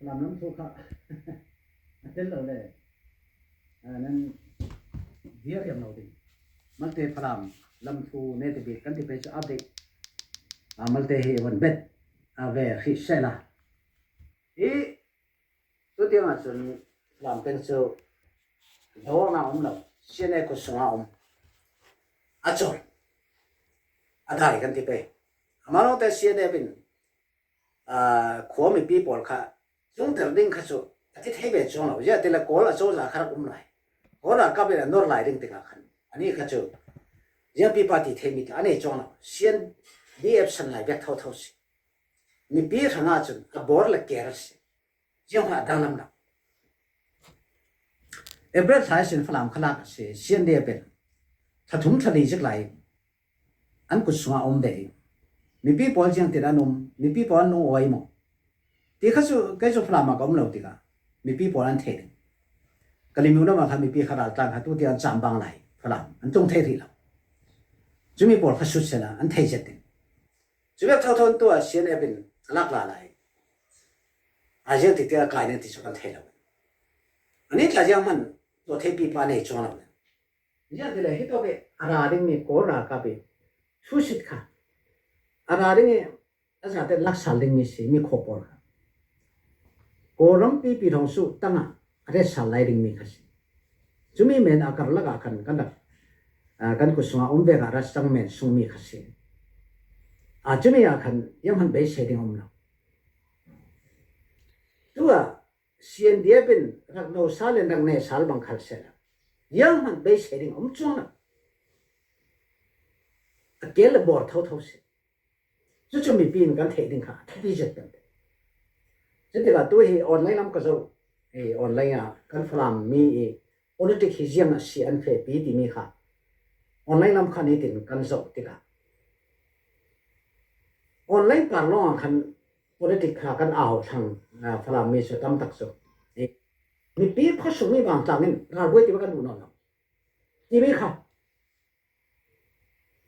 Falam lam thu kha a tel lo le nan dir riam lo ding. Malte Falam lam thu ne te bik kan ti pe cu update malte hi von bet ve hrih sela. Hi tutiang ahcun Falam peng cu dawrnak um lo, CNA kut sungah um. A cawl. A dai kan ti pe. Amah lawng te CNF in khua mipi pawl kha tlungter ding kha cu a ti thei ve chuang lo. Ziah ti le Kawl acozah kha rak um lai. Kawl ralkap in a nor lai ding tikah khan ani kha cu ziangpi party theimi tla a nei chuang lo. CNDF san lai bek thotho si. Mipi hrang ahcun a bor le ker a si. Ziang hmanh a danglam lo. April thla sin Falam khalak a si. CNDF in thla thum thla li zik lai an kut sungah a um ve i mipi pawl ziangtin an um, mipi pawl an lungawi maw? Ti kha cu kei cu Falam ah ka um lo tikah mipi pawl an thei ding. Kalimu lam ah khan mipi kha raltlang kha tu tiang an caam bang lai Falam an tlung thei rih lo. Cu mi pawl kha sut sela an thei zet ding. Cu bek thotho tu ah CNF in a lak la lai. A ziang ti tiah kai nan ti cu kan thei lo. Ani tla ziang hman tuah thei pi pa nei chuang lo. Ziah ti le hi tawk i a ra dingmi Kawl ralkap i thusit kha a ra ding i a zate laksal dingmi si mi khaw pawl kha Kawlram pipi thawng su tangah a ret sal lai dingmi kha si. Cumi men a karlak ah khan kan rak kan kut sungah um ve ka rat cang men sungmi kha si. A cumi ah khan yamhan beisei ding um lo. Tu ah CNDF in rak no sal in rak ne sal bang khal sela. Yang hmanh beisei ding um chuang lo. A kel le bor thotho si. Cucu mipi in kan theih ding kha a thathi zet kan te. Cutikah tu hi online lam ka zoh i online ah kan Falam mi i politic hi ziang a si an fe pi timi kha online lam kha nitin kan zoh tikah online par lawng ah khan politic kha kan au thlang Falam mi cu tam tak cu mipi khuasung mi vangtlang in ralbuai ti kan duh nawn lo timi kha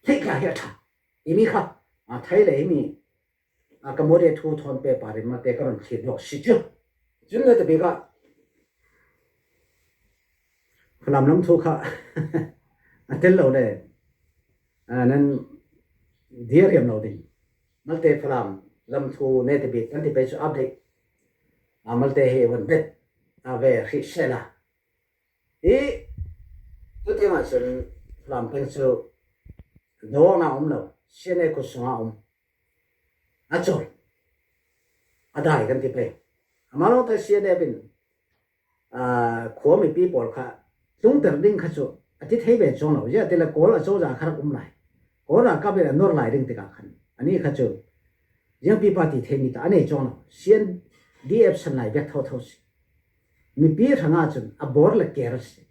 theih kha hi a tha timi kha thei le mi ka mode thu thon pe pa rin ma te ka ron thlir dok si cu cun le te bik ah Falam lam thu kha a tel lo le nan dir riam lo ding Malte Falam lamthu ne te bik kan ti pe cu update malte hi von bet ve hrih sela hi tutiang ahcun Falam peng cu dawrnak um lo CNA kut sungah um a cawl a dai kan ti pe amah lawng te CNF in khua mipi pawl kha tlungter ding kha cu a ti thei ve chuang lo. Ziah ti le Kawl acozah kha rak um lai. Kawl ralkap in a nor lai ding tikah khan ani kha cu ziangpi party theimi ta a nei chuang lo. CNDF san lai vek thotho si. Mipi hrang ahcun a bor le ker si.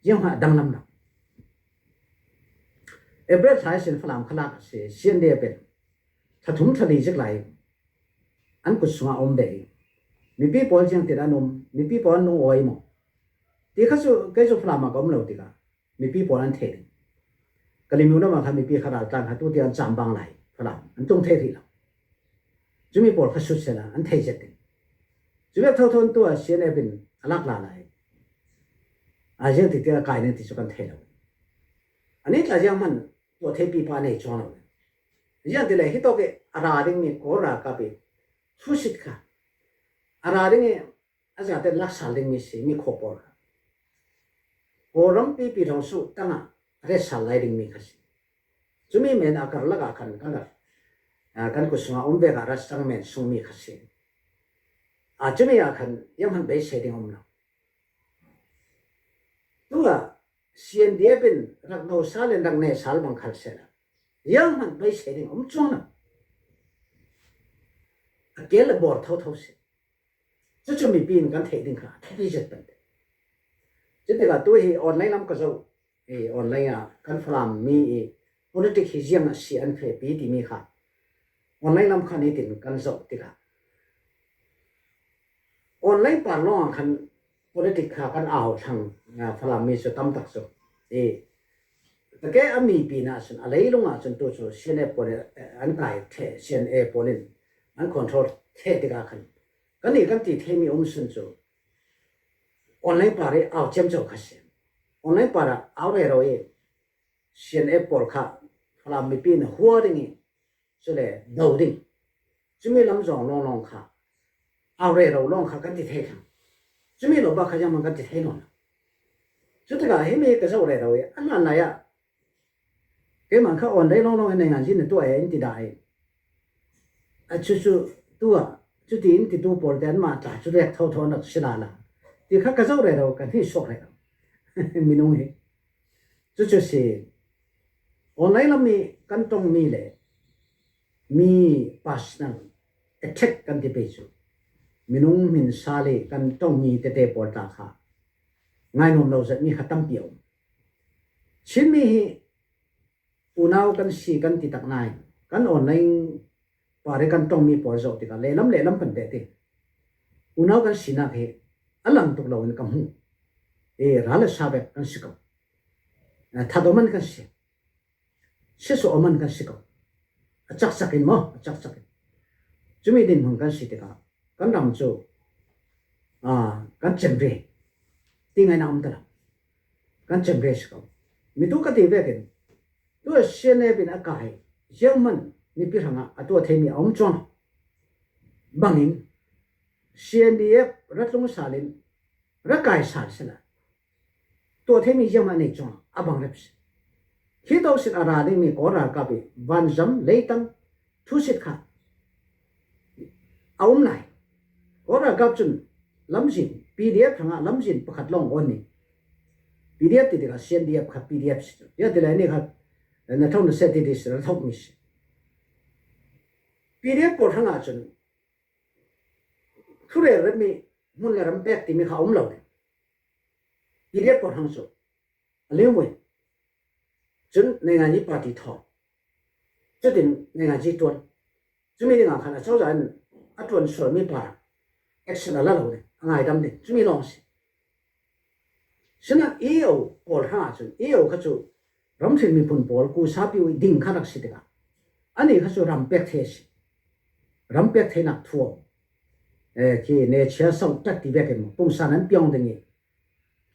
Ziang hmanh a danglam lo. April thla sin Falam khalak a si. CNDF in thla thum thla li zik lai an kut sungah a um ve i mipi pawl ziangtin an um, mipi pawl an lungawi maw? Ti kha cu kei cu Falam ah ka um lo tikah mipi pawl an thei ding. Kalimu ram ah khan mipi kha raltlang kha tu tiang an caam bang lai Falam an tlung thei rih lo. Cu mi pawl kha sut sela an thei zet ding. Cu bek thotho in tu ah CNF in a lak la lai. A ziang ti tiah kai nan ti cu kan thei lo. Ani tla ziang hman tuah thei pipa nei chuang lo. Ziang ti le hi tawk i a ra dingmi Kawl ralkap i thusit kha a ra ding i a zate laksal dingmi si mi khaw pawl kha Kawlram pipi thawng su tangah ret sal lai dingmi kha si. Cumi men a karlak ah khan kan rak kan kut sungah um ve ka rat sang men sungmi kha si. A cumi ah khan yang han beisei ding um lo. Tu ah CNDF in rak no sal in rak ne sal bang khal sela. Yang hmanh beisei ding um chuang lo. A kel le bor thotho si. Cucu mipi in kan theih ding kha a zet kan ti. Cutikah tu hi online lam ka zoh i online ah kan Falam mi i politic hi ziang a si an fe pi timi kha online lam kha nitin kan zoh tikah online par lawng ah khan politic kha kan au thlang Falam mi cu tam tak cu i take a mi pin ah cun a leilung ah cun tu cu CNA pawl an kai the CNA pawl in an control the tikah khan Kannih kan ti theimi um sun cu online par i au ciamco kha si. Online par ah au rero i CNA pawl kha Falam mipi nih hua ding i cule do ding. Cumi lam zong lawnglawng kha au rero lawng kha kan ti thei thlang. Cumi lo bak kha zeihmanh kan ti thei nawn lo. Cu tikah himi ka zoh rero i a hlan lai ah Keimah kha awn dei lawnglawng in ngai na tuah e in ti dah i a cucu tu ah cuti in titu pawl te anmah tla cu rek thotho an rak si la la ti kha ka zoh rero ka hni sawk rero minung hi cucu si online lam i kan tongmi le mi personal attack kan ti pe cu minung min sa le kan tongmi tete pawl tla kha ngai nuam lo zat mi kha tampi a um. Chinmi hi unau kan si kan ti tak nain kan online pare kan tongmi pawl zoh tikah lehlam lehlam kan peh ti. Unau kan sinak hi a lang tuk loin ka hmuh. I ral le sa bek kan si ko. Thatawman kan si. Siasawh kan si ko. A cakcak in maw? A cakcak in. Cumi dinhmun kan si tikah kan ram cu kan cem ve. Ti ngai na um te lo. Kan cem ve si ko. Mitu ka ti vekin tu CNA bin a kai zeohmanh mipi hrangah a tuah theimi a um chuang bangin CNDF ratlung sal in rakai sal sila Tuah theimi ziahmah nei cungah a bang rep si. Hi to sin a ra dingmi Kawl ralkap i vanzam leitang thusit kha a um lai. Kawl ralkap cun lamzin PDF hrangah lamzin pakhat lawng on ni. PDF ti tikah CNDF kha PDF si cu. Ya ti lai ni kha na thong na set ti si na thok mi si. PDF pawl hrangah cun thurel remi hmun le ram pek timi kha um lo ding. PDF pawl hang cu a leu mui. Cun Nainganyi party thawng. Cutin Nainganyi tuan. Cumi ding ah khan acozah in a tuan sualmi pa action a la lo ding, a ngaidam ding. Cumi lawng si. Sinain EO pawl hrang ahcun EO kha cu ramhrin miphun pawl kusapi ui ding kha rak si tikah ani kha cu ram pek the a si. Ram pek thenak thuam khi ne chia sau tat ti vek in pungsan an piong ding i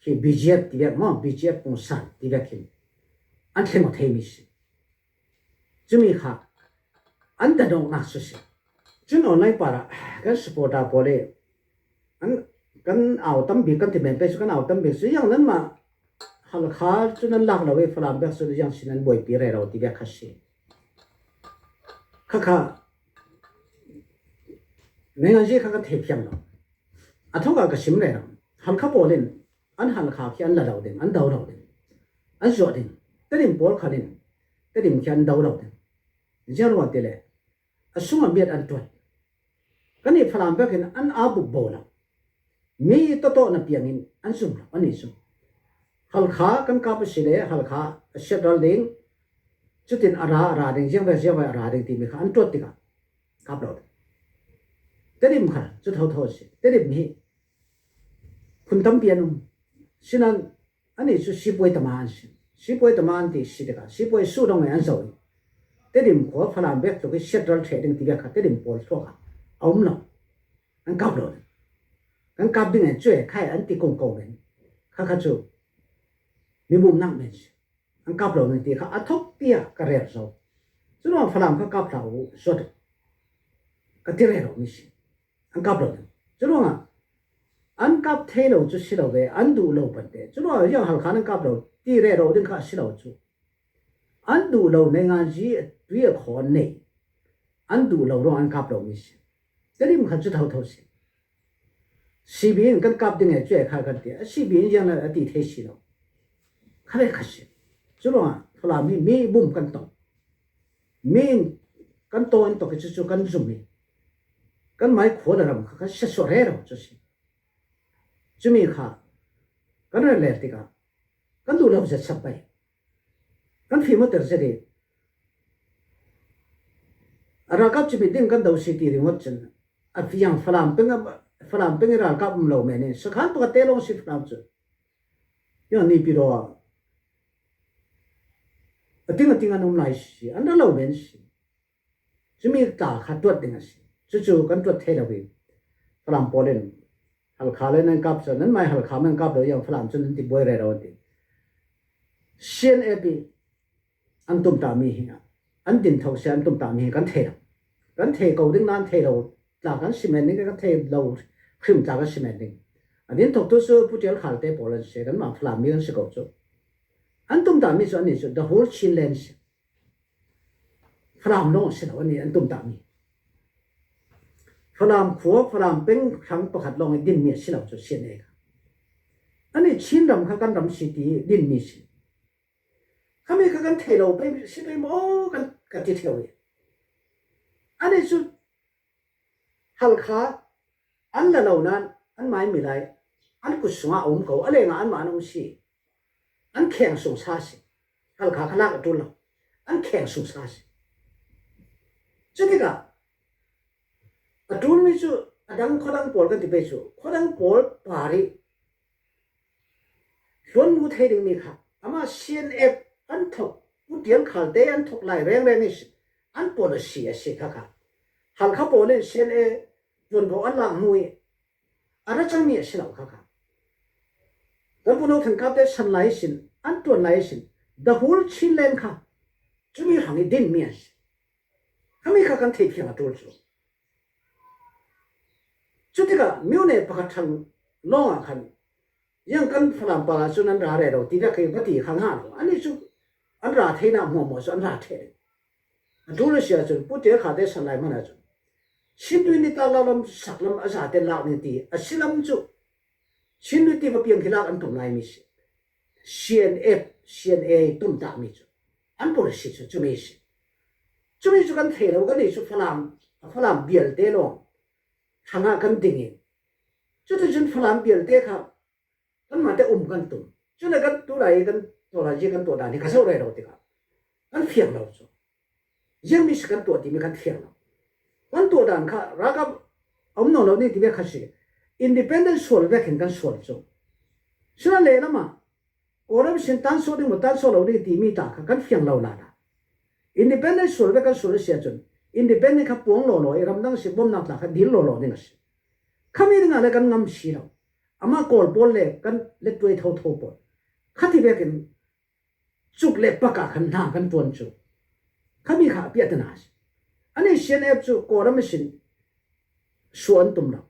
khi BGF ti vek maw BGF pungsan ti vek hin an thleng thei mi si cumi kha an ta dong nak su si cun online para kan supporter pawl i an kan au tam bik kan ti men pe su kan au tam bik su yang nan ma Halkha cu nan lak lo i Falam bek cu yang sin an buaipi re ro ti bek kha si Khakha Neinganzi kha ka theithiam lo. A thawk ah ka sim reng. Halkha pawl in an Halkha khi an la lo ding, an do lo ding. An zuah ding. Tedim pawl khan in Tedim khi an do lo ding. Ziarwa ti le a sung a miat an tuan. Kan i Falam bek in an aa buk bo lo. Mi tawtawh na piang in an zum lo, an i zum. Halkha kan kap a si le Halkha a siat ral ding, cutin a ra a ra ding, ziangve ziangve a ra ding timi kha an tuat tikah kap lo ding. Tedim kha cu thotho a si. Tedim hi phun tampi an um. Sinan anih cu sipuai tama an si. Sipuai tama an ti si tikah sipuai su dong in an zo i Tedim khua Falam bek tluk i siat ral ṭheh ding ti bek kha Tedim pawl thluak ah a um lo. An kap lo ding. Kan kap ding in cuai khai an ti kung ko men. Kha kha cu mibum nak men si. An kap lo ning ti kha a thok tiah ka rel zo. Cunuang Falam kha kap hlah u suat ka ti re lo mi si. An kap lo ding. Curuangah an kap thei lo cu si lo ve an duh lo pante. Curuangah yang Halkha nan kap lo ti re ro ding kha si lo cu. An duh lo nei ngan zi tui a khawn nei. An duh lo ruang an kap lo mi si. Tedim kha cu thotho si. CB in kan kap ding e cuai kha kan ti. CB in yang a ti thei si lo. Kha ve kha si. Cu ruangah Falam hi mi bum kan tong. Mi in kan to in tok i cucu kan zum i kan mai khua le ram kha kan siasuah re ro cu si. Cumi kha kan rel ler tikah kan duh lo zet sap bai. Kan fim a ter zet i a ralkap cimit ding kan do si ti ringawt cun a fiang Falam peng Falam peng i ralkap um lo men in sakhan pakhat te lawng si Falam cu. Yo ni pi ro a ting a ting an um lai si an ra lo men si. Cumi tla kha tuat ding a si. Cucu kan tuat thei lo i. Falam pawl in Halkha le nan kap cu nan mai Halkha man kap lo yang Falam cu nan ti buai re lo an ti. CNAP an tum ta mi hi an din tho se an tum ta mi hi kan thei lo. Kan thei ko ding nan thei lo tla kan simen ding kan thei lo hrim tla kan simen ding. An din thok tu cu Pu Tial Khal te pawl an si kan mah Falam mi kan si ko cu. An tum ta mi cu an ni cu the whole Chinland si. Falam lawng si lo an ni an tum ta mi. Falam khua Falam peng hrang pakhat lawng i dinmi a si lo cu CNA kha. Ani Chinram kha kan ram si ti dinmi si. Khami kha kan thei lo pei si pei maw kan kan ti theo i. Ani cu Halkha an la lo nain an mai mi lai an kut sungah a um ko a lengah anmah an um si. An kheng sung sa si. Halkha kha lak a ṭul lo. An kheng sung sa si. Cutikah a ṭulmi cu a dang khuadang pawl kan ti pei cu khuadang pawl par i Hluanmu thei dingmi kha amah CNF an thok Pu Tial Khal te an thok lai rengreng i an policy a si kha kha Halkha pawl in CNA tuanvo an lak hnu i a ra cangmi a si lo kha kha kan pu No Than Kap te san lai sin an tuan lai sin the whole Chinland kha cumi hrang i dinmi an si khami kha kan theih thiang a tul cu Cu tikah myone pakhat ṭhang lawngah khan iang kan Falam pa cun an ra re lo ti vek hi va ti kha hnga lo. Anih cu an ra theinak hmuahhmuah cu an ra ṭheh ding. A ṭul a si ahcun Pu Ṭial Kha te san lai hmanh ahcun Chinduin ni tlak lam sak lam a za te lak ning ti a si lam cu Chinduin tiva piang khi lak an tum laimi si. CNF, CNA tumtahmi cu an policy cu cumi si. Cumi cu kan thei lo kan nih cu Falam Falam bialte lawng hrangah kan ding i cuticun Falam bialte kha kanmah te um kan tum. Cule kan tu lai i kan tuah kan tuah dan hi ka zoh rei lo tikah kan fiang lo cu. Ziangmi si kan tuah timi kan fiang lo. Kan tuah dan kha ralkap um no lo nih timi kha si. Independent sual vek in kan sual cu. Sina lehlam ah Kawlram sin tan sawh ding maw tan sawh lo ding timi ta kha kan fiang lo la dah. Independent sual ve kan sual a si ahcun independent kha puang lawlaw i ramdang si bawmnak tla kha dil lawlaw ding a si. Khami ding ah le kan ngam si lo. Amah Kawl pawl le kan lettuai thotho pawl khati vekin cuk le pak ah khan hna kan tuan cu. Khami kha a piah tana a si. Ani CNF cu Kawlram sin suan tum lo.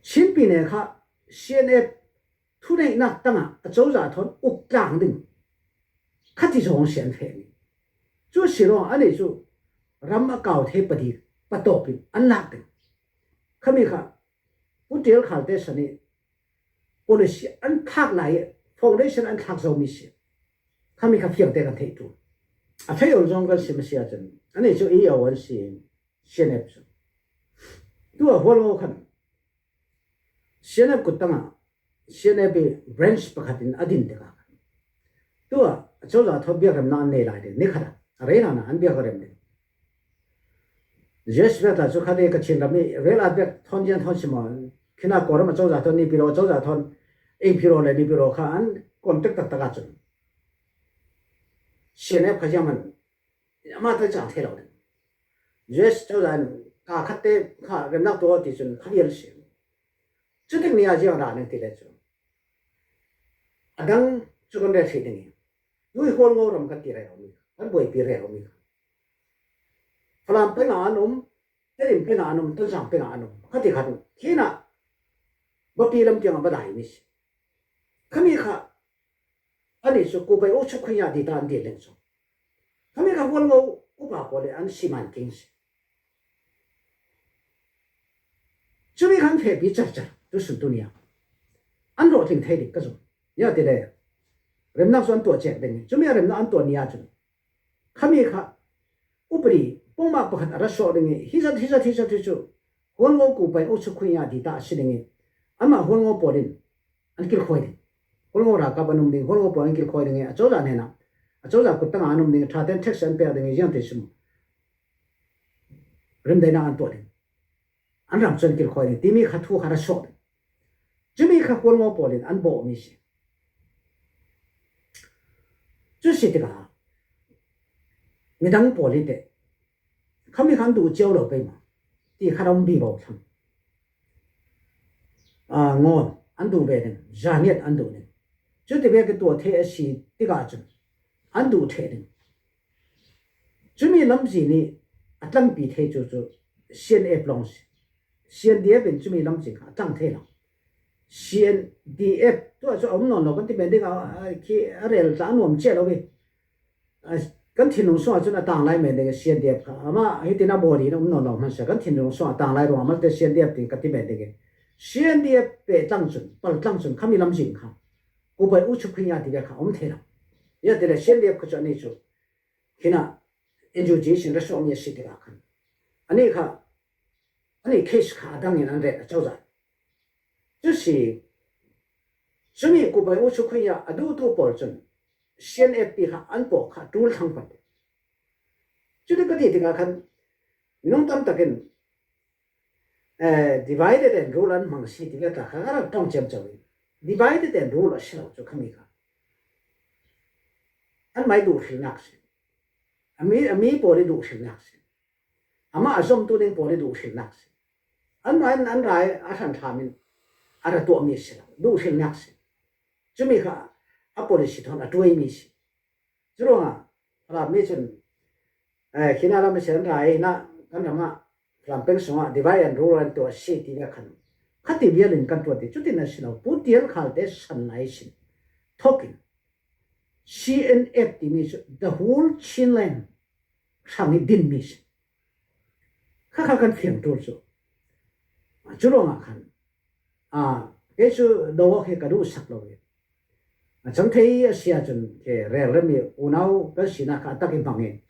Chin pine kha CNF thuneihnak tangah acozah thawn uk tlang ding khati zong si an fehmi. Cu si ruang ani cu ram a kau the padi patawp in an lak ding. Khami kha Pu Tial Khal te san i policy an thlak lai i foundation an thlak zomi si. Khami kha fiang te kan theih tu. A thei ol zong kan sim a si ahcun ani cu EO an si CNF cu. Tu a hualngo khan CNF kut tangah CNF i branch pakhat in a din tikah tu ah cozah thawt biakremnak an nei lai ding nikhat ah a rel hna an biakrem ding. US vek cu khate Kachin ram i rel at vek thon jian thon simo khina Kawlram a cozah thon Nipiro cozah thon Engphiro le Nipiro kha an contact taktak ahcun CNF kha jiang man amah te chang thei lo ding. US cozah in ka khat te kha remnak tuah ti cun kha vial si. Cutik ni ah jiang ra ning ti le cu a dang cu kan rel thei ding i nui hawl ngo ram kan ti rei lo mi kan buaipi rei lo mi kha Falam peng ah an um, Tedim peng ah an um, Tonzang peng ah an um. Khati khat khin ah Bapi lam tiang ah va dai mi si. Khami kha ani cu kupai u chuk khunya di ta an di leng cu. Khami kha hual ngo upa pawl le an siman king si. Cumi khan phe pi char char tu sun tu nia. An ro tling thei dik ka zum. Ya ti le remnak cu an tuah cek ding. Cumi a remnak an tuah ni ahcun Khami kha upadi pongmah pakhat a ra sawh ding i hi zat hi zat hi zat hi cu Hualngo kupai Ochukhunya di ta a si ding i anmah Hualngo pawl in an kilkhawi ding. Hualngo ralkap an um ding, Hualngo pawl an kilkhawi ding i acozah hnen ah acozah kuttang ah an um ding i ṭha tein tax an pek ding i ziang te sim remdaihnak an tuah ding. An ram cu an kilkhawi ding timi kha thu kha ra sawh ding. Cumi kha Hualngo pawl in an bawhmi si. Cu si tikah midang pawl hi teh khami kha an duh cio lo pei ma ti kha ram bi bo thlang. Ngawn an duh ve ding, zaniat an duh ding. Cu ti ve tuah the a si tikah cun an duh the ding. Cumi lamzi nih a tlangpi the cu cu CNF lawng si. CNDF in cumi lamzi kha a tlang the lo. CNDF tuah cu a um nawn lo kan ti men ding ah khi a rel tla a nuam cia lo i kan thinlung sung ahcun a tang lai men ding CNDF kha amah hitin a body in um nawn lo hmanhseh kan thinlung sung a tang lai ruang malte CNDF ti ka ti men ding i CNDF pe tlang cun pal tlang cun khami lamzing kha kupai u chukhinya ti kha um the lo ya tile CNDF kha chu ani chu hina NUG sin ra mi si tikah khan ani kha ani case kha adang in an ret a cozah cu si cumi kupai u chukhinya adu tu pawl cun CNF ti kha an paw kha ṭul thlang pat. Cuti ka ti tikah khan minung tam takin divided and rule an hmang si ti le tla kha ka rak tong ciamco i divided and rule a si lo cu khami kha. An mai duhhrilnak si. A mi pawl i duhhrilnak si. Amah a zomtu ding pawl i duhhrilnak si. An an rai a hranhram in a ra tuahmi a si lo. Duhhrilnak si. Cumi kha a policy thawng a tuaimi si. Curuangah Arab nih cun khina ram in an ra i na kan ram ah ram peng sungah divide and rule an tuah si ti le khan khati vial in kan tuah ti cutin an si lo. Pu Tial Khal te san lai sin thokin CNF timi cu the whole Chinland hrang i dinmi si. Khakha kan fiang tur cu. Cu ruangah khan kei cu do khi ka duh sak lo i a cang thei a si ahcun ke relrem i unau kan sinak kha a tak i hmang i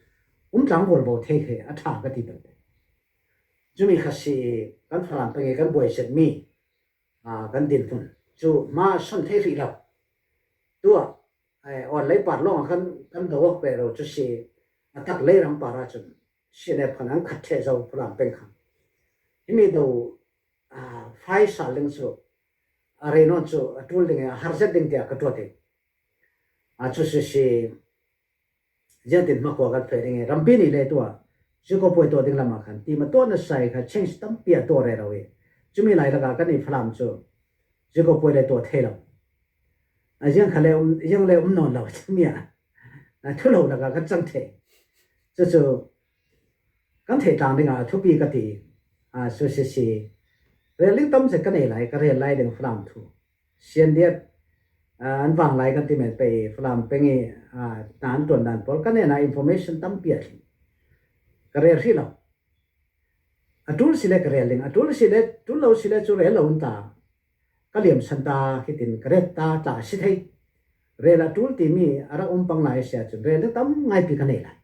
umtlang bawlbo thei khi a ṭha ka ti belte. Cumi kha si i kan Falam peng i kan buai setmi kan dinhmun cu hma son thei rih lo. Tuah on lei par lawng ah khan kan do awk pe ro cu si a tak lei ram par ahcun CNF khan an khat ṭheh zo Falam peng kha. Himi do faisa ling cu a renon cu a ṭul ding i a har zet ding tiah ka tuat i cu si si ziantin hmakhua kan fe ding i rampi nih le tuah cu puai tuah ding lam ah khan ti ma tuah na sai kha change tampi a tuah re ro i cumi lai lakah kan i Falam cu cu puai le tuah thei lo ziang kha le um ziang le um nawn lo cumi ah thulo lakah kan cang the cucu Kan theitlang dingah thupi ka ti. Cu si si. Relling tam se ka nei lai, ka rel lai ding Falam thu. Siandiat an vang lai kan ti men pei Falam peng i hna an tuan dan pawl kan en ah information tampi a thling. Ka rel hrih lo. A tul si le ka rel ding, a tul si le tul lo si le cu rel lo in ta. Ka liam san ta khi tin ka ret ta tla si thei. Rel a tul timi a rak um pang lai si ahcun rel ding tam ngai pi ka nei lai.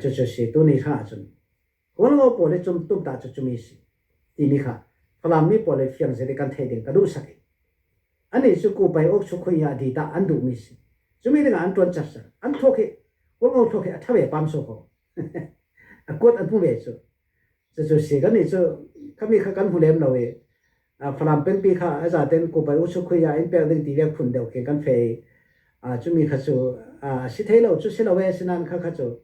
Cucu si tuni kha ahcun Kawlngo pawl i cum tumtah cu cumi si timi kha Falam mi pawl i fiang zet i kan theih ding ka duh sak i anih cu kupai uk chu khui ah di tah an duhmi si. Cumi dingah an ṭuan cercer. An thluak hi Kawlngo thluak hi a ṭha ve pam so ko. A kuat an hmu ve cu. Cucu si kannih cu khami kha kan hmu lem lo i Falam pengpi kha a zaten kupai u chu khui ah in pek ding ti vek phun deuh khi kan fe i cumi kha cu a si thei lo cu si lo e sinan kha kha cu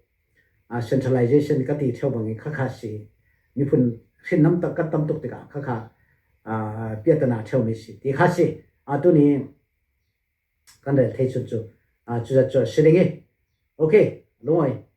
centralization ka ti theo bang i kha kha si miphun hrinnam tak kan tam tuk tikah kha kha piatana theo mi si ti kha si tuni kan rel thei chun cu cu zat cu si ding i okay lungoi.